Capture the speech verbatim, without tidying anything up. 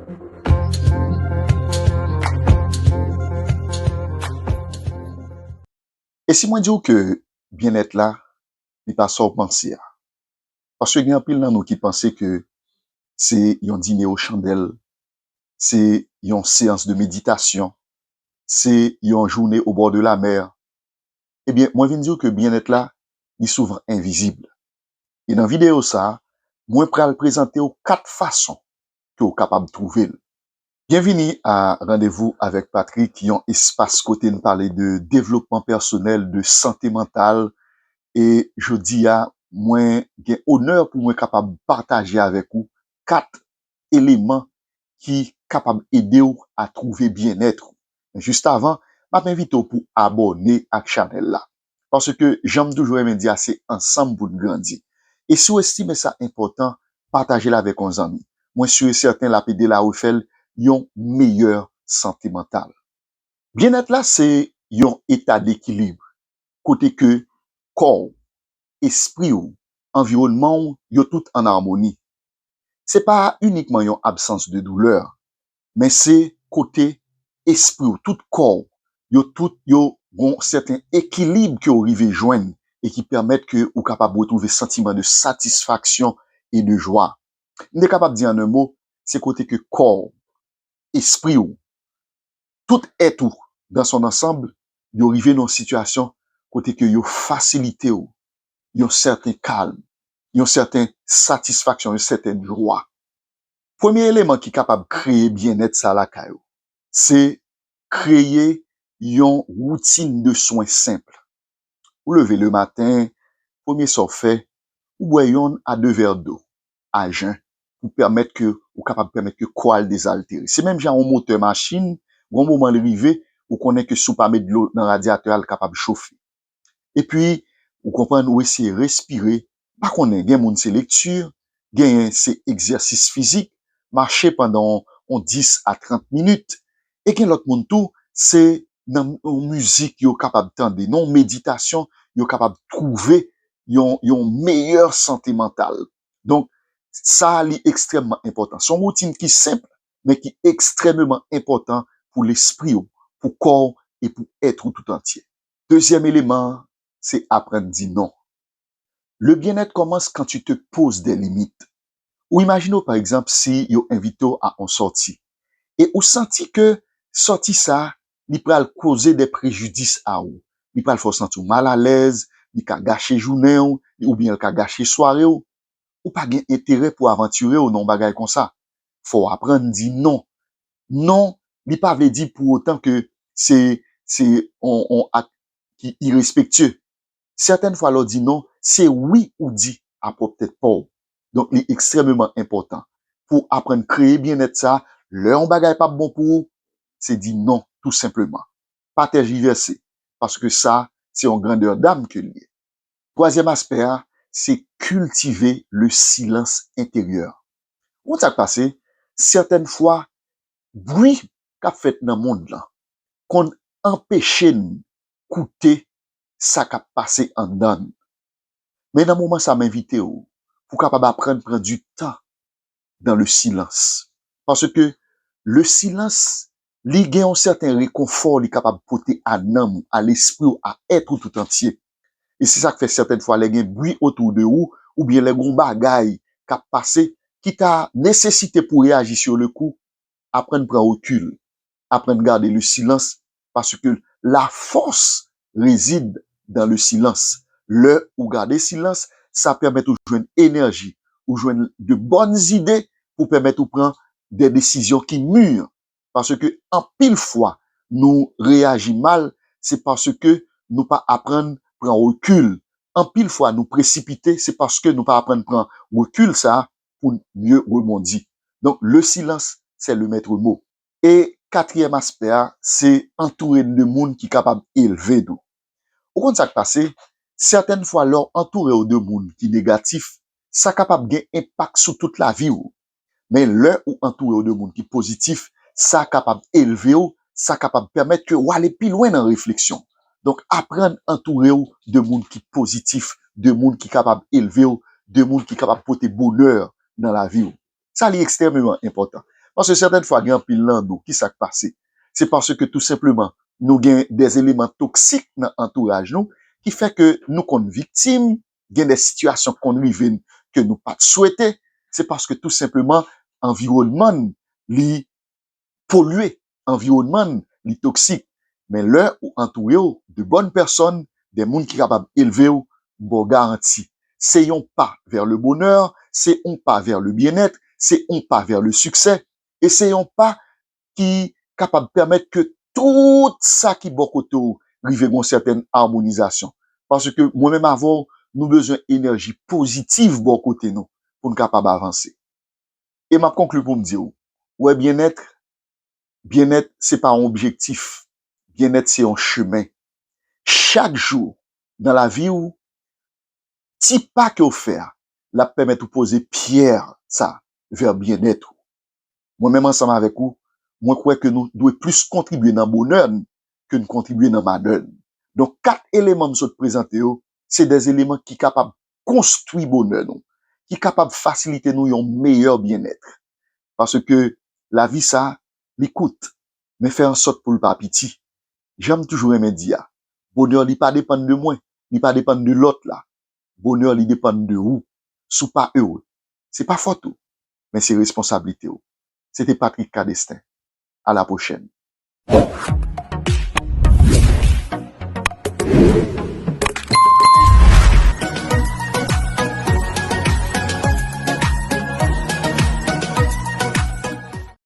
E si mwen di w ke byennèt la, li pa sa w panse a? Paske gen anpil nan nou ki panse ke se yon dine o chandèl, se yon seyans de meditasyon, se yon jounen o bò de la mè. Ebyen, mwen vin di w ke byennèt la, li souvan envizib. E nan videyo sa a, mwen pral prezante w kat fason ke w kapab twouve l. Byenvini a Randevou avèk Patrick, yon espas kote n pale de devlopman pèsonèl, de sante mantal. E jodi a, mwen gen onè pou mwen kapab pataje avèk ou kat eleman ki kapab ede w a twouve byennèt ou. Men jis avan, m ap envite w pou abòne ak chanèl la. Paske, jan m toujou renmen di a, se ansanm pou n grandi. E si w estime sa enpòtan, pataje l avèk yon zanmi. Mwen si e sèten l ap ede l a refè l yon meyè sante mantal. Byennèt la se yon eta dekilib, kote ke kò w, espri w, anviwònman w, yo tout an amoni. Se pa inikman yon absans de doulè, men se kote espri w, tout kò w, yo tout yo gon sèten ekilib ke w rive jwenn e ki pèmèt ke ou kapab retwouve santiman de satisfaksyon e de jwa. M te kapab di an en mo, se kote ke kò w, espri w, tout èt ou, dans son ensemble, yo rive nan yon sitiyasyon kote ke yo fasilite w yon sèten kalm, yon sèten satisfaksyon, yon sèten jwa. Premye eleman ki kapab kreye byennèt sa lakay ou, se kreye yon woutin de swen senp. Ou leve le maten, premye sa w fè, ou bwè yonn a de vè dlo a jen pou pèmèt ke ou kapab pèmèt ke kò a l dezaltere. Se menm jan yon motè machin, gon moman li rive, ou konnen ke si w pa met dlo nan radyatè a, l kapab chofe. Epi, ou konprann, ou eseye respire, pa konnen, gen moun se lekti, genyen se egzèsis fizik, mache pandan yon, yon dis a trant minit, e gen lòt moun tou, se nan yon mizik yo kapab tande, nan yon meditasyon, yo kapab twouve yon, yon meyè sante mantal. Donk, sa a li ekstrèmman enpòtan. Se yon woutin ki senp, men ki ekstrèmman enpòtan pou lespri w, pou kò w e pou èt ou tout antye. Dezyèm eleman an, se aprann di non. Le bien-être commence quand tu te poses des limites. Ou imajine w, pa egzanp, si yo envite w a yon sòti, e ou santi ke sòti sa a, li pral koze de prejidis a ou. Li pral fè w santi w malalèz, li ka gache jounen w, oubyen l ka gache sware w. Ou pa gen enterè pou avantire w nan yon bagay konsa. Fò w aprann di non. Non, li pa vle di pou otan ke se, se yon, yon ak ki irespektye. Sètèn fwa, lè w di non, se wi ou di a pwòp tèt pa w. Donk, li ekstrèmeman enpòtan pou w aprann kreye byennèt sa. Lè yon bagay p ap bon pou ou, se di non, tou senpleman. Pa tèjivèse, paske sa, se yon grandè dam ke l ye. Twazyèm aspè a, se kiltive le silence intérieur. Ou konn sa k pase? Sètèn fwa, bri k ap fèt nan mond lan konn anpeche n koute sa k ap pase anndan n. Men nan moman sa, m envite w pou w kapab aprann pran du temps dans le silence. Paske le silence, li gen yon sèten rekonfò li kapab pote a nanm ou, a lespri w, a èt ou tout antye. E se sa k fè sètèn fwa lè gen bri otou de ou, oubyen lè gen yon bagay k ap pase, ki ta nesesite pou w reyaji sur le coup, aprann pran rekil, aprann gade le silence, paske la force réside dans le silence. Lè ou gade silans, sa pèmèt ou jwenn enèji, ou jwenn de bòn zide pou pèmèt ou pran de desizyon ki mir. Paske anpil fwa, nou reyaji mal, se paske nou pa aprann pran rekil. Anpil fwa, nou presipite, se paske nou pa aprann pran rekil sa a pou n mye rebondi. Donk, le silence, c'est le maître mot. E katriyèm aspè a, se antoure n de moun ki kapab elve nou. Ou konn sa k pase? Sètèn fwa, lè w antoure w de moun ki negatif, sa kapab gen enpak sou tout lavi w. Men lè ou antoure w de moun ki pozitif, sa kapab elve w, sa kapab pèmèt ke w ale pi lwen nan refleksyon. Donk, aprann antoure w de moun ki pozitif, de moun ki kapab elve w, de moun ki kapab pote bonè nan lavi w. Sa li ekstrèmeman enpòtan. Paske sètèn fwa gen anpil nan nou, ki sa k pase? Se paske tou senpleman, nou gen de eleman toksik nan antouraj nou, ki fè ke nou konn viktim, gen de sitiyasyon k konn rive n ke nou pa t swete, se paske tou senpleman, anviwònman n, li polye, anviwònman n, li toksik. Men lè ou antoure w de bòn pèsòn, de moun ki kapab elve w, m ba w garanti, se yon pa vers le bonheur, se yon pa vers le bien-être, se yon pa vers le succès, e se yon pa ki kapab pèmèt ke tout sa ki bò kote w rive gon sètèn amonizasyon. Paske mwen menm avè w, nou bezwen enèji pozitiv bò kote nou pou n kapab avanse. E m ap konkli pou m di w, wè, byennèt, byennèt se pa yon objektif. Byennèt se yon chemen. Chak jou nan lavi w, ti pa ke w fè a, l ap pèmèt ou poze pyè sa vè byennèt ou. Mwen menm ansanm avèk ou, mwen kwè ke nou dwe plis kontribye nan bonè n ke n kontribye nan malè n. Donk, kat eleman m sot prezante yo, se de eleman ki kapab konstwi bonè nou, ki kapab fasilite nou yon meyè byennèt. Paske lavi sa, li kout, men fè ansòt pou l pa piti. Jan m toujou renmen di a, bonè li pa depann de mwen, li pa depann de lòt la. Bonè li depann de ou. Si w pa ere, se pa fòt ou, men se responsablite w. Se te Patrick Cadestin. À la prochaine.